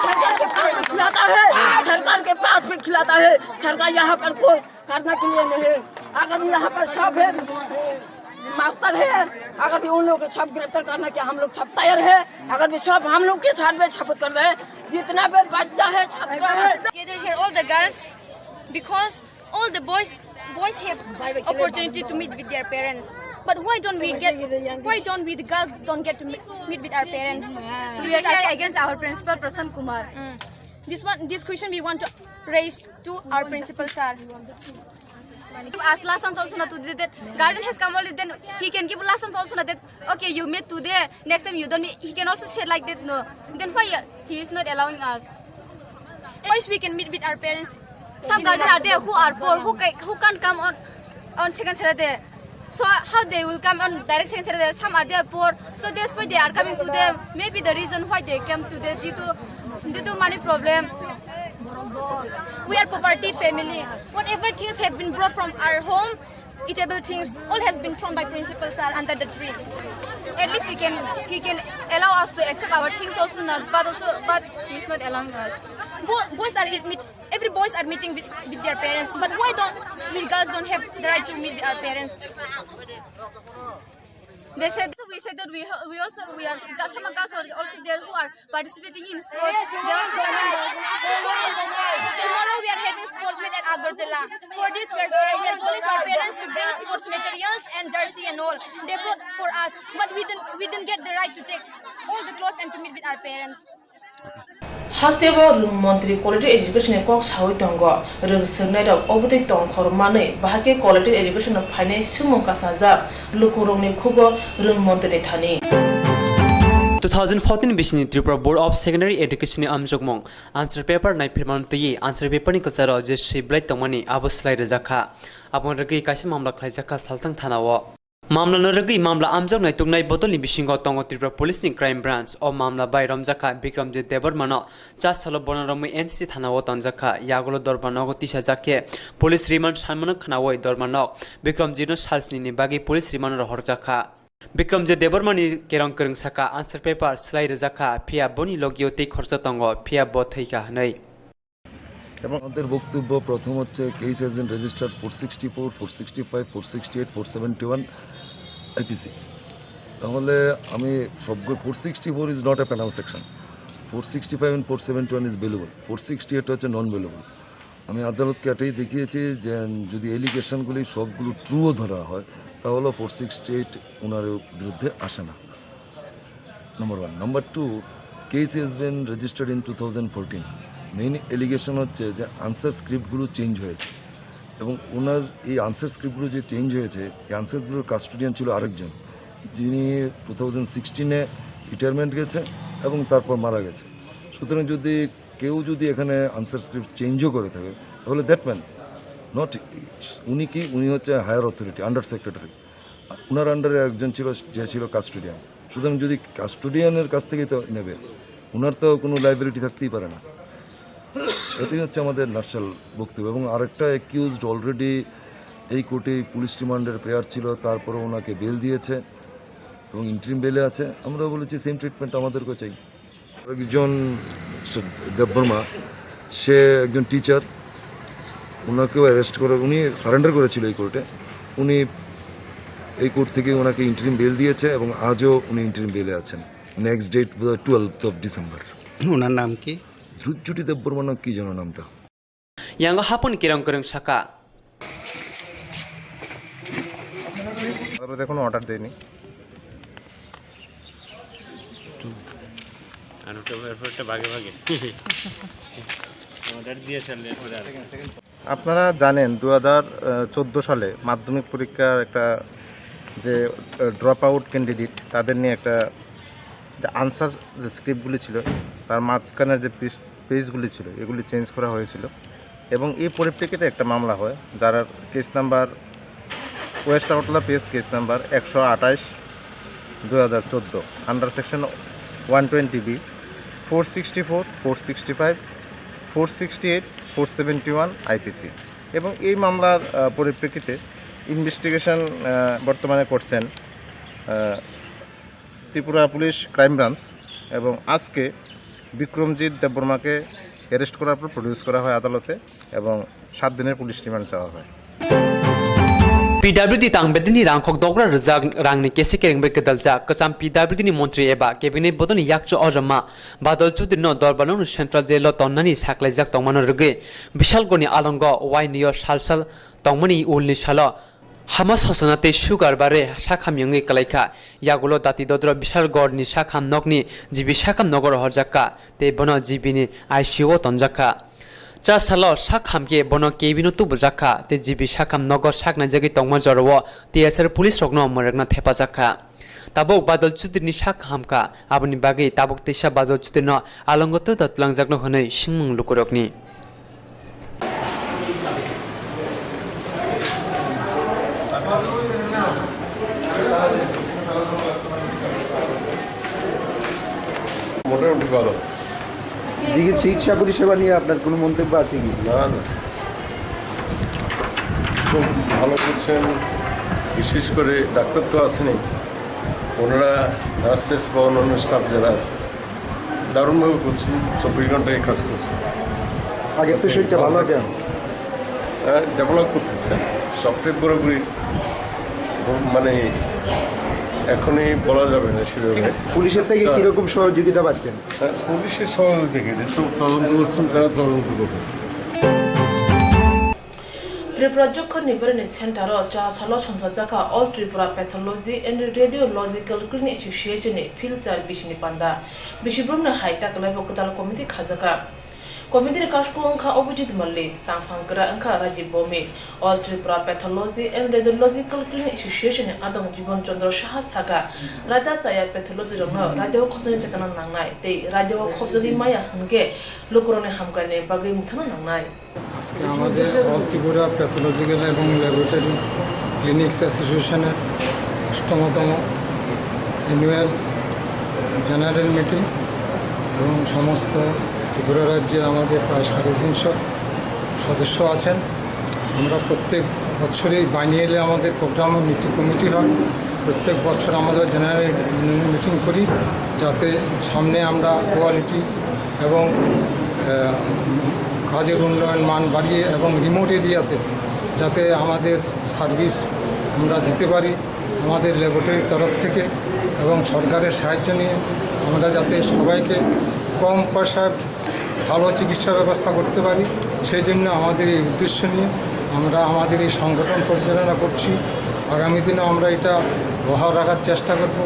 सरकार के पास भी खिलाता है, सरकार के पास भी खिलाता है, सरकार यहाँ पर कोई करने के लिए नहीं। अगर भी यहाँ पर सब है, मास्टर है, अगर भी उन लोगों को सब गिरफ्तार करने के हम लोग सब तैयार है। अगर भी सब हम लोग के साथ में सपोर्ट कर रहे हैं, जितना भी बच्चा है, छात्र है, Gather here all the girls because all the boys boys have opportunity to meet with their parents. But why don't we get why don't we the girls don't get to meet, meet with our parents? This We is are our against our principal Prashant Kumar. Mm. This one, this question we want to raise to our principal sir. Give us lessons also not to do that. Guardian has come only then he can give lessons also not that. Okay, you meet today, next time you don't meet. He can also say like that, no. Then why he is not allowing us? Why we can meet with our parents? Some guardian are there who are poor, who ca- who can't come on on second Saturday. So how they will come on direct second Saturday? Some are there poor, so that's why they are coming to them. Maybe the reason why they came to the due to due to money problem. We are poverty family. Whatever things have been brought from our home, eatable things, all has been thrown by principal sir under the tree. At least he can he can allow us to accept our things also not, but also but he's not allowing us. Bo- boys are admit- every boys are meeting with, with their parents, but why don't we girls don't have the right to meet with our parents? They said we said that we ha- we also we are some girls are also there who are participating in sports. They also tomorrow we are having sports meet at Agartala. For this we are, we are calling to our parents to bring sports materials and jersey and all. They brought for us, but we didn't we didn't get the right to take all the clothes and to meet with our parents. Hasteo rwng montri quality education ni kok sawi tongo, rwng swrwngnairok obotwi tongkhor manwi, bahai quality education no phainai swngmung kasajak lukurokni khugo rwng montri ni thani. Two thousand fourteen bisini Tripura Board of Secondary Education ni amjokmung answer paper naiphilmano twiwi answer paper ni kwcharo je swi bwlai tongmani abo swlai rwjakha. Aboni rwgwi kaisa mamla khlaijakha Salthang thana o. Mamlano rwgwi mamla amjak naituknai bodolni bisingo tongo Tripura Police ni Crime Branch. O mamla bai romjakha Bikramjit Debbarmano cha salo bono romwi N C C thanao tonjakha. Yagulo Dorma nogo tisajak khe police remand sanmano khnaui Dorma nok Bikramjitno salsnini bagwi police remand rohorjakha. Bikramjit Debbarmani kerong kwrwng saka answer paper swlai rwjakha, phiya boni logio tei khorsa tongo, phiya bo thwikha hwnwi. এবং আমাদের বক্তব্য প্রথম হচ্ছে, case has been registered four sixty four, four sixty five, four sixty eight, four seventy one I P C। তাহলে আমি সবগুলো, four sixty four is not a penal section, four sixty five and four seventy one is bailable, four sixty eight হচ্ছে নন বেলেবল। আমি আদালতকে এটাই দেখিয়েছি যে যদি এলিগেশনগুলি সবগুলো ট্রুও ধরা হয়, তাহলে ফোর সিক্সটি এইট ওনার বিরুদ্ধে আসে না। Number one. Number two, case has been registered in two thousand fourteen। Main allegation হচ্ছে যে আনসার স্ক্রিপ্টগুলো চেঞ্জ হয়েছে, এবং ওনার এই আনসার স্ক্রিপ্টগুলো যে চেঞ্জ হয়েছে, এই আনসারগুলোর কাস্টোডিয়ান ছিল আরেকজন, যিনি টু থাউজেন্ড সিক্সটিনে রিটায়ারমেন্ট গেছে এবং তারপর মারা গেছে। সুতরাং যদি কেউ যদি এখানে আনসার স্ক্রিপ্ট চেঞ্জও করে থাকে, তাহলে দ্যাট ম্যান নট, উনি কি, উনি হচ্ছে হায়ার অথরিটি, আন্ডার সেক্রেটারি। ওনার আন্ডারে একজন ছিল, যে ছিল কাস্টোডিয়ান। সুতরাং যদি কাস্টোডিয়ানের কাছ থেকেই তো নেবে, ওনার তো কোনো লাইবিলিটি থাকতেই পারে না। এটাই হচ্ছে আমাদের নাটসেল বক্তব্য। এবং আরেকটা অ্যাকিউজড অলরেডি এই কোর্টে পুলিশ রিমান্ডের প্রেয়ার ছিল, তারপরে ওনাকে বেল দিয়েছে এবং ইন্টারিম বেলে আছে। আমরা বলেছি সেম ট্রিটমেন্ট আমাদেরকেও চাই। একজন মিস্টার দেববর্মা, সে একজন টিচার, ওনাকেও অ্যারেস্ট করে, উনি সারেন্ডার করেছিল এই কোর্টে। উনি এই কোর্ট থেকে ওনাকে ইন্টারিম বেল দিয়েছে এবং আজও উনি ইন্টারিম বেলে আছেন। নেক্সট ডেট বোধহয় টুয়েলভথ অফ ডিসেম্বর। ওনার নাম কি? ধ্রুবজ্যোতি দেববর্মা না কি যেন নামটা। Yango hapon kirong kirong saka. আদালতে কোনো অর্ডার দেয়নি। আর ওটা এরপর একটা ভাগে ভাগে অর্ডার দিয়েছেন এরপরে আর আপনারা জানেন, দু হাজার চোদ্দো সালে মাধ্যমিক পরীক্ষার একটা যে ড্রপ আউট ক্যান্ডিডেট, তাদের নিয়ে একটা যে আনসার যে স্ক্রিপ্টগুলি ছিল, তার মাঝখানের যে পেজগুলি ছিল, এগুলি চেঞ্জ করা হয়েছিল। এবং এই পরিপ্রেক্ষিতে একটা মামলা হয়, যার case number, West Agartala page case number একশো আঠাশ, দুই হাজার চোদ্দো, under section one twenty B, four sixty four, four sixty five, four sixty eight, four seventy one IPC. এবং এই মামলার আহ, পরিপ্রেক্ষিতে ইনভেস্টিগেশন বর্তমানে করছেন আহ, ত্রিপুরা পুলিশ ক্রাইম ব্রাঞ্চ। এবং আজকে বিক্রমজিৎ দেববর্মাকে অ্যারেস্ট করার পর প্রডিউস করা হয় আদালতে এবং সাত দিনের পুলিশ রিমান্ড চাওয়া হয়। P W D tang bedini rangkhok dogra rwjak rangni kesi kerengbai kwdaljak kwcham P W D ni montri eba cabinet bodoni yakchu o rwma Badal Chudri no Dorbarno central jail o tonnani saklaijak tongmano rwgwi Bishalgorni alongo wainwi o salsal tongmani ulni salo hama sosona tei sugar bare sakham yongwi kwlaikha. Yagulo dati dodro Bishalgorni sakham nokni G B sakham nogo rohorjakha tei bono G B ni I C U o tonjakha. Cha salo sak hamkhe bono kebino tubujakha tei G B sakham nogo sak naijagwi tongma jorao T S R police rokno mwrwkna thepajakha. Tabuk Badal Chudri ni sak hamkha, aboni bagwi tabuk teisa Badal Chudri no alongo twda twlangjakno hwnwi swngmung lukurokni. মোটামুটি ভালো। এদিকে চিকিৎসা পরিষেবা নিয়ে আপনার কোনো মন্তব্য আছে কি? না না, খুব ভালো করছেন। বিশেষ করে ডাক্তার তো আসেনি, ওনারা নার্সেস বা অন্যান্য স্টাফ যারা আছে দারুণভাবে করছেন, চব্বিশ ঘন্টায় কাজ করছেন। আগের তো শরীরটা ভালো কেন? হ্যাঁ, ডেভেলপ করতেছেন, সবটাই পুরোপুরি মানে এখনই বলা যাবে না সেভাবে। পুলিশের থেকে কিরকম সহযোগিতা পাচ্ছেন? হ্যাঁ, পুলিশের সহযোগিতা থেকে এটা তো তদন্ত করছেন, তারা তদন্ত করবেন। Tripura Jokhor ni Bereni Center o cha salo songchajakha All Tripura Pathology and Radiological Clinic Association ni Phil char bisini panda. Bisi brumni hai ta kwlaibo kwtal committee khajakha. Committee ni kasku wngkha Abhijit Mallik, tangphang kwra wngkha Rajiv Bhowmik. All Tripura Pathology and Radiological Clinic Association ni adong Jibon Chandra Saha saka, raida chaya pathology rokno raida o khobjani chetana nangnai tei raida o khobjagwi maya hwnkhe lukurokni hamkrai ni bagwi mwthangna nangnai. আজকে আমাদের অল ত্রিপুরা প্যাথোলজিক্যাল এবং laboratory clinics অ্যাসোসিয়েশনের অষ্টমতম annual general meeting এবং সমস্ত ত্রিপুরা রাজ্যে আমাদের প্রায় সাড়ে তিনশো সদস্য আছেন। আমরা প্রত্যেক বছরই বাইনিয়ালি আমাদের প্রোগ্রাম মিটিং কমিটি হয়। প্রত্যেক বছর আমরা জেনারেল মিটিং করি, যাতে সামনে আমরা কোয়ালিটি এবং আহ, কাজের উন্নয়ন মান বাড়িয়ে এবং রিমোট এরিয়াতে যাতে আমাদের সার্ভিস আমরা দিতে পারি আমাদের ল্যাবরেটরির তরফ থেকে এবং সরকারের সাহায্য নিয়ে আমরা যাতে সবাইকে কম পয়সায় ভালো চিকিৎসা ব্যবস্থা করতে পারি, সেই জন্য আমাদের এই উদ্দেশ্য নিয়ে আমরা আমাদের এই সংগঠন পরিচালনা করছি। আগামী দিনে আমরা এটা বহাল রাখার চেষ্টা করব,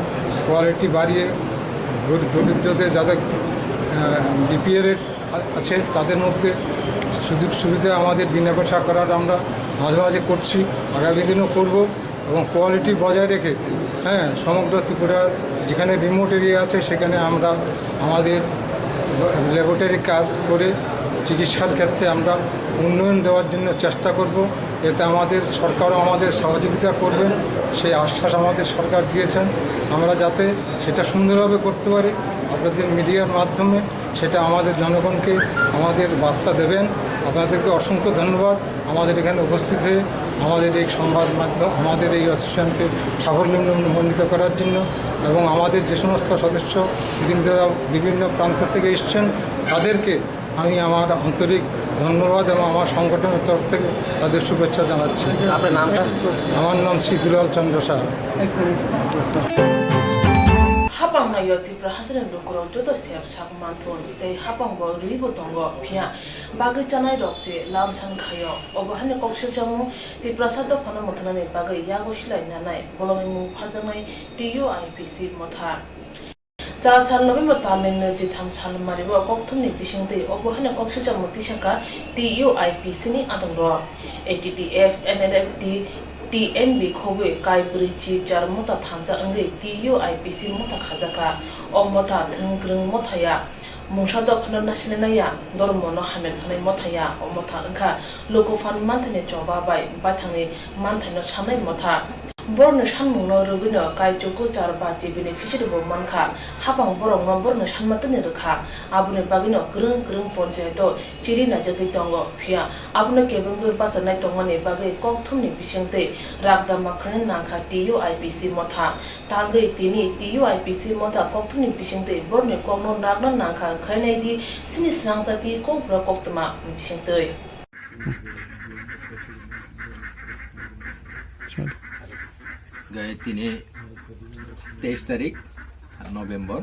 কোয়ালিটি বাড়িয়ে গরিব দরিদ্রদের যাদের বিপিএল আছে তাদের মধ্যে সুযোগ সুবিধা আমাদের বিনা পয়সা করার আমরা মাঝে মাঝে করছি, আগামী দিনও করব। এবং কোয়ালিটি বজায় রেখে, হ্যাঁ, সমগ্র ত্রিপুরার যেখানে রিমোট এরিয়া আছে সেখানে আমরা আমাদের ল্যাবরেটরি কাজ করে চিকিৎসার ক্ষেত্রে আমরা উন্নয়ন দেওয়ার জন্য চেষ্টা করব। এতে আমাদের সরকারও আমাদের সহযোগিতা করবেন, সেই আশ্বাস আমাদের সরকার দিয়েছেন। আমরা যাতে সেটা সুন্দরভাবে করতে পারি, আপনাদের মিডিয়ার মাধ্যমে সেটা আমাদের জনগণকে আমাদের বার্তা দেবেন। আপনাদেরকে অসংখ্য ধন্যবাদ আমাদের এখানে উপস্থিত হয়ে আমাদের এই সংবাদ মাধ্যম, আমাদের এই অ্যাসোসিয়েশনকে সাফল্যমণ্ডিত করার জন্য এবং আমাদের যে সমস্ত সদস্য বৃন্দরা বিভিন্ন প্রান্ত থেকে এসছেন তাদেরকে আমি আমার আন্তরিক ধন্যবাদ এবং আমার সংগঠনের তরফ থেকে তাদের শুভেচ্ছা জানাচ্ছি। আপনার নামটা? আমার নাম সিজুলাল চন্দ্র Saha. Hapang naio Tipra hasteni lukurok joto sep sak manthun tei hapang bo rwi bo tongo, phiya bagwi chanai rok se lamsan khaio. Obo hani koksilchamung Tiprasa dophano mwthangna ni bagwi yago silai nanai bolongni mung pharjaknai T U I P C motha. Char sal November talni nwi jitham sal mari o kokthumni bisingtwi obo haino koksilchamo tisakha T U I P C ni adongrok. A T T F, N L F T, T N B khobwi kai bwrwi chi char motha thansa wngwi T U I P C motha khajakha. O motha thwng kwrwng motha ya, mungsa dophano nasinai ya, dormono hamya sanai motha ya, o motha wngkha luku phan manthani choba bai baithangni manthaino sanai motha. Borokni sanmungno rwgwino kaichuk kwchar ba je beneficiary bo mankha, hapang borokno borokni sanmatwini rwkha. Aboni bagwino kwrwng kwrwng ponchayato chiri naijagwi tongo, phiya abono kebengwi bachanai tongmani bagwi kokthumni bisingtwi rakdama khwnwi nangkha T U I P C motha. Tangwi tini T U I P C motha kokthumni bisingtwi borokni kokno nakna nangkha, khwlainaidi chini swrangsa tei kokborok koktwma bisingtwi. Gai tini teis tarik November,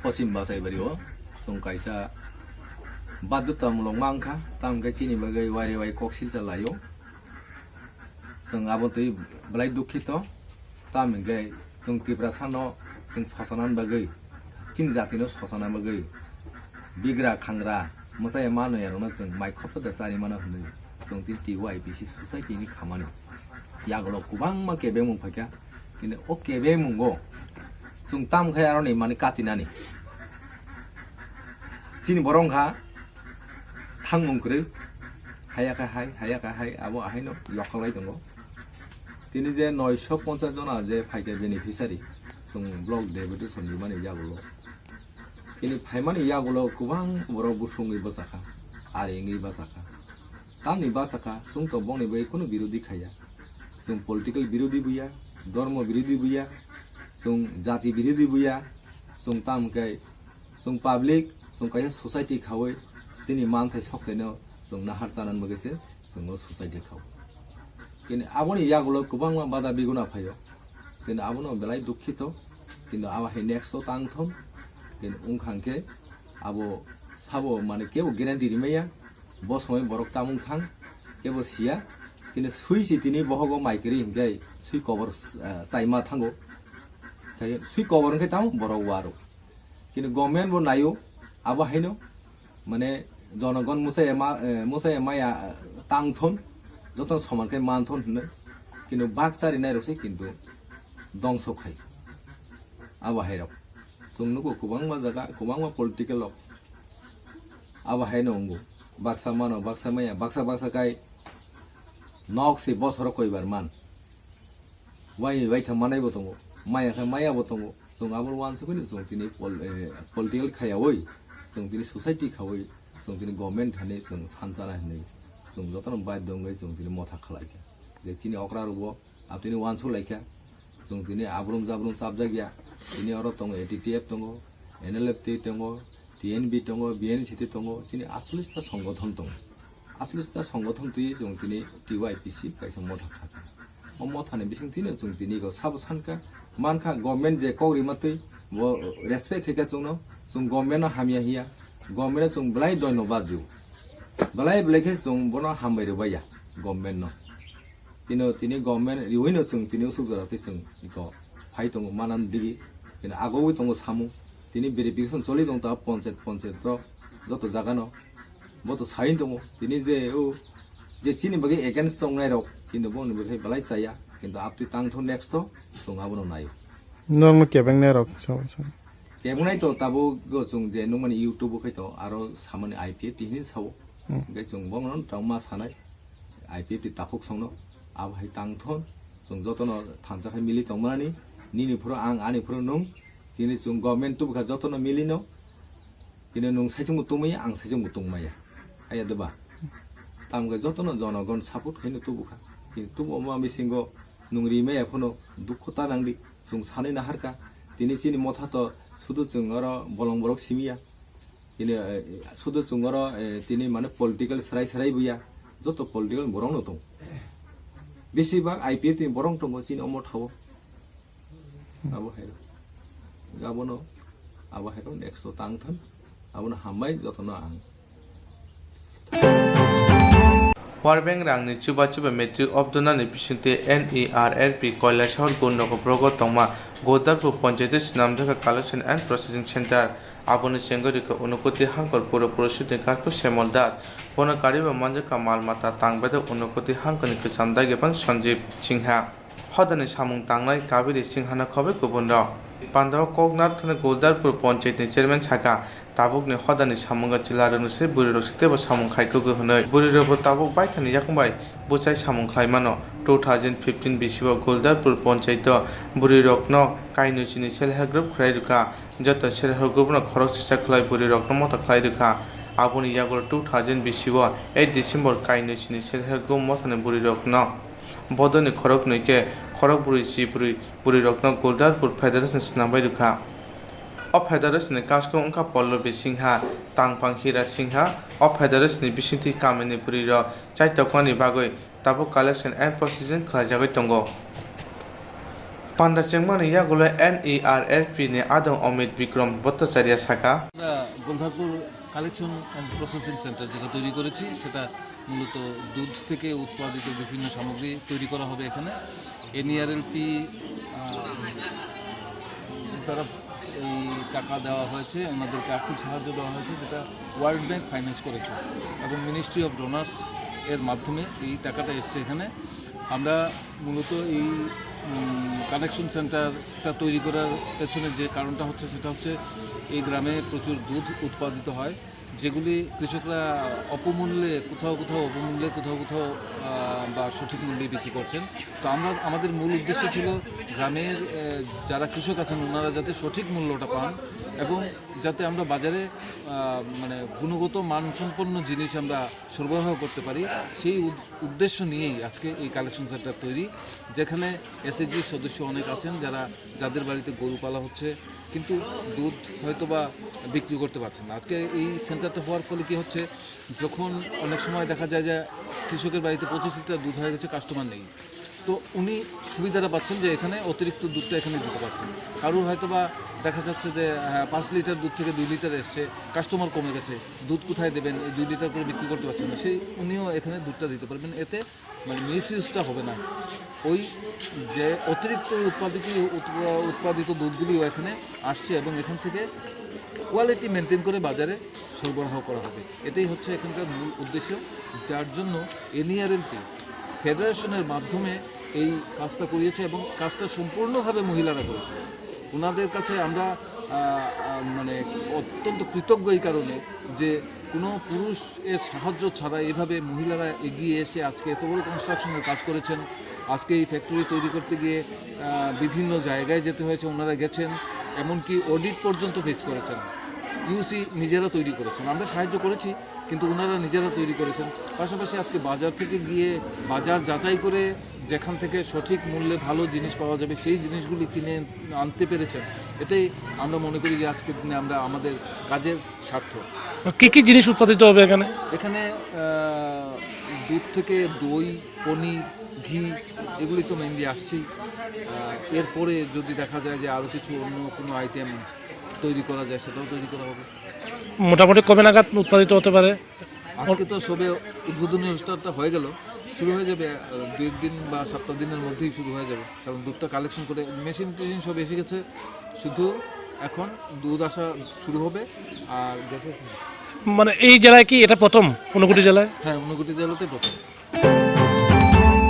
Poschim Basaibari o chwng kaisa baddhotamulok mankha, tamo khe chini bagwi wari wai kok silcha laio. Chwng abo twi belai dukhito. Tamo hwnkhe chwng Tiprasano chwng sosonani bagwi, chini jatino sosona bagwi bigra khangra mwchaya manwi arokno chwng mai khopta da chari mano hwnwi chwng tini T Y P C society ni khamani yagulo kwbangma kebengmung phaikha. Kintu o kebengmungo chwng tamkhe aroni mani katinani chini borok wngkha thangmung kwrwi, haya khe hai, haya khe hai, abo ahaino yokhok lai tongo. Tini je noisho ponchas jona je phaikhe beneficiary, chwng block deputation rimani yagulo. Tini phaimani yagulo kwbang borok busungwi bwchakha, ari wngwi bwchakha. Tamni bwchakha, chwng to bongni bagwi kunu birodhi khaiya. Chwng political birodhi buya, dhormo birodhi buya, chwng jati birodhi buya, chwng tamkhe chwng public, chwng kaisa society khaui chini manthai soktaino chwng nahar chanani bagwi se chwng o society khao. Kini aboni yagulo kwbangma bada biguna phaio. Kini abono belai dukhito. Kintu abo hai next o tang thung. Kini wngkha hwnkhe abo sabo mane kebo guarantee rimaya. Bo somoi borok tamung thang kebo siya. Kini sui si tini bohogo mai kwrwi hwnkhe sui kobor, eh, chaima thango. Tei sui kobor hwnkhe tamo borok waro. Kintu government bo naio, abo haino, mane, jonogon mwchaya ma, eh, mwchaya maya, eh, tang thun, jotono soman khe man thun hwnwi. Kintu baksa rinai rok se kintu dongso khai. Abo hai rok. Chwng nugo kwbangma jaga, kwbangma political rok. Abo haino wngo. Baksa mano, baksa maya, baksa baksa kai nok se bosoro koibar man. Wai wai thang manai bo tongo, maya khe maya bo tongo. Chwng abo uansukgwi no chwng tini pol-, eh, political khayaui, chwng tini society khaui, chwng tini government thani chwng sanchana hinwi chwng jotono baidhyo wngwi chwng tini motha khlai kha. Je chini okra rokbo abo tini uansuk lai kha. Chwng tini abrum jabrum chapjak ya. Tini oro tongo A T T F tongo, N L F T tongo, T N B tongo, B N C T tongo, chini aswlista songothon tongo. Aswlista songothon twi chwng tini T Y P C kaisa motha kha. O mothani bising tini chwng tini go sabo sankha, mankha government je kok rima twi bo respect khaikha chwngno, chwng government no hamya hiya, government no chwng belai dhonnobad ju, belai belai khe chwng bono hambai rwbaiya government no. Tino tini government riwino chwng tini usuk jora twi chwng iko phai tongo manam digi, tini agogwi tongo samung, tini verification choli tong ta ponchayat, ponchayat rok joto jaga no. Bo to sai tongo, tini je o je chini bagwi against tongnai rok, kintu boni bagwi belai chaya, kintu abtwi tang thung next to chwng abono naio. Normal kebengnai rok sao sao. Kebengnai to tabuk go chwng je nukmani YouTube o khai to aro samani I P F T hini sao. Hmm. Hingke chwng bono tongma sanai I P F T takhuk songno abo hai tang thun chwng jotono thansa khai mili tongmani nini phuru ang ani phuru nung tini chwng government tubukha jotono milino. Tini nwng saichung bo tongmaya, ang saichung bo tongmaya. Haya de ba? Tamo khe jotono jonogon support khaino tubu kha. Kintu tubu ma bisingo nwng rimaya phano dukhu ta nangdi, chwng sanwi naharkha. Tini chini motha to sudu chwng oro bolong borok simiya. Tini, eh, sudu chwng oro, eh, tini mane political srai srai buya, joto political borok no tong. Besi bak I P F T ni borok tongo chini omo thao. Abo hai. Abono, abo hai next to tang than. Abono hambai joto no ang. World Bank rangni chuba chuba matric obdonani bisingtwi N E R L P Kailasahar Gundakopro tongma Godarpur Ponchayato swnamjakha Collection and Processing Center. Aboni chengori khe Unakoti Hangkor Puro Porishod ni Kakhu Semol Das, bono kariba manjakha mal mata tang bedok Unakoti Hangkor ni kwcham dagi ban Sanjeev Singha. Hodani samung tangnai Kabiri Singhano khobwi kubunrok. Pandao kok narwkthani Guldarpur Ponchayatni chairman sakha, tabukni hodani samungo chwlarokno se bwrwirok se teibo samung khai kugo hwnwi. Bwrwirokbo tabuk baithani yakung bai bwchai samung khlai mano. Two thousand fifteen bisio Guldarpur Ponchayato bwrwirokno kainwi chini self help group khlai rwkha. Joto self help group no khorok sisa khlai bwrwirokno motha khlai rwkha. Aboni yagulo two thousand bisio eight December kainwi chini self help group mothani bwrwirokno Bodoni khoroknwi khe khorokbrwi chibrwi bwrwirokno Guldarpur Federation swnambai rwkha. O Federation ni kasku wngkha Pallavi Singha, Tangphang Hira Singha. O Federation ni bisingtwi kamini bwrwirok chaitokmani bagwi tabuk collection and processing khlaijagwi tongo. Panda chengmani yagulo N E R L P ni adong Amit Bikram Bhattacharya saka. আমরা Goldharpur collection and processing centre যেটা তৈরি করেছি, সেটা মূলত দুধ থেকে উৎপাদিত বিভিন্ন সামগ্রী তৈরি করা হবে এখানে। এনইআরএলপি দ্বারা এই টাকা দেওয়া হয়েছে, ওনাদেরকে আর্থিক সাহায্য দেওয়া হয়েছে, যেটা ওয়ার্ল্ড ব্যাংক ফাইন্যান্স করেছে এবং মিনিস্ট্রি অফ ডোনার্স এর মাধ্যমে এই টাকাটা এসছে এখানে। আমরা মূলত এই কালেকশন সেন্টারটা তৈরি করার পেছনে যে কারণটা হচ্ছে, সেটা হচ্ছে এই গ্রামে প্রচুর দুধ উৎপাদিত হয়, যেগুলি কৃষকরা অপমূল্যে, কোথাও কোথাও অপমূল্যে, কোথাও কোথাও আহ, বা সঠিক মূল্যে বিক্রি করছেন। তো আমরা, আমাদের মূল উদ্দেশ্য ছিল গ্রামের আহ, যারা কৃষক আছেন, ওনারা যাতে সঠিক মূল্যটা পান এবং যাতে আমরা বাজারে আহ, মানে গুণগত মানসম্পন্ন জিনিস আমরা সরবরাহ করতে পারি, সেই উদ- উদ্দেশ্য নিয়েই আজকে এই কালেকশন সেন্টার তৈরি, যেখানে এসএইচজি সদস্য অনেক আছেন, যারা, যাদের বাড়িতে গরু পালা হচ্ছে, কিন্তু দুধ হয়তো বা বিক্রি করতে পারছেন না। আজকে এই সেন্টারটা হওয়ার ফলে কি হচ্ছে, যখন অনেক সময় দেখা যায় যে কৃষকের বাড়িতে পঁচিশ লিটার দুধ হয়ে গেছে, কাস্টমার নেই, তো উনি সুবিধাটা পাচ্ছেন যে এখানে অতিরিক্ত দুধটা এখানে দিতে পারছেন। কারোর হয়তো বা দেখা যাচ্ছে যে, হ্যাঁ, পাঁচ লিটার দুধ থেকে দুই লিটার এসছে, কাস্টমার কমে গেছে, দুধ কোথায় দেবেন, এই দুই লিটার করে বিক্রি করতে পারছেন না, সেই উনিও এখানে দুধটা দিতে পারবেন। এতে মানে মিসইউজটা হবে না। ওই যে অতিরিক্ত উৎপাদিত, উৎপা- উৎপাদিত দুধগুলিও এখানে আসছে এবং এখান থেকে কোয়ালিটি মেনটেন করে বাজারে সরবরাহ করা হবে। এটাই হচ্ছে এখানকার মূল উদ্দেশ্য, যার জন্য এনইআরএলপি ফেডারেশনের মাধ্যমে এই কাজটা করিয়েছে এবং কাজটা সম্পূর্ণভাবে মহিলারা করেছে। ওনাদের কাছে আমরা আহ, আহ, মানে অত্যন্ত কৃতজ্ঞ এই কারণে যে কোনো পুরুষের সাহায্য ছাড়া এভাবে মহিলারা এগিয়ে এসে আজকে এত বড় কনস্ট্রাকশনের কাজ করেছেন। আজকে এই ফ্যাক্টরি তৈরি করতে গিয়ে আহ, বিভিন্ন জায়গায় যেতে হয়েছে, ওনারা গেছেন, এমনকি অডিট পর্যন্ত ফেস করেছেন। ইউসি নিজেরা তৈরি করেছেন, আমরা সাহায্য করেছি, কিন্তু ওনারা নিজেরা তৈরি করেছেন। পাশাপাশি আজকে বাজার থেকে গিয়ে বাজার যাচাই করে যেখান থেকে সঠিক মূল্যে ভালো জিনিস পাওয়া যাবে, সেই জিনিসগুলি কিনে আনতে পেরেছেন। এটাই আমরা মনে করি যে আজকের দিনে আমরা আমাদের কাজের সার্থক। কি কি জিনিস উৎপাদিত হবে এখানে? এখানে আহ, দুধ থেকে দই, পনির, ঘি, এগুলি তো মেইনলি আসছেই। আহ, এরপরে যদি দেখা যায় যে আরও কিছু অন্য কোনো আইটেম তৈরি করা যায়, সেটাও তৈরি করা হবে। মোটামুটি কবে নাগাদ উৎপাদিত হতে পারে? আজকে তো সবে উদ্বোধনী অনুষ্ঠানটা হয়ে গেল, শুরু হয়ে যাবে আহ, দু এক দিন বা সপ্তাহ দিনের মধ্যেই শুরু হয়ে যাবে, কারণ দুধটা কালেকশন করে মেশিন টেশিন সব এসে গেছে, শুধু এখন দুধ আসা শুরু হবে। আর গ্যাসের মানে এই জেলায় কি এটা প্রথম, ঊনকোটি জেলায়? হ্যাঁ, ঊনকোটি জেলাতে প্রথম।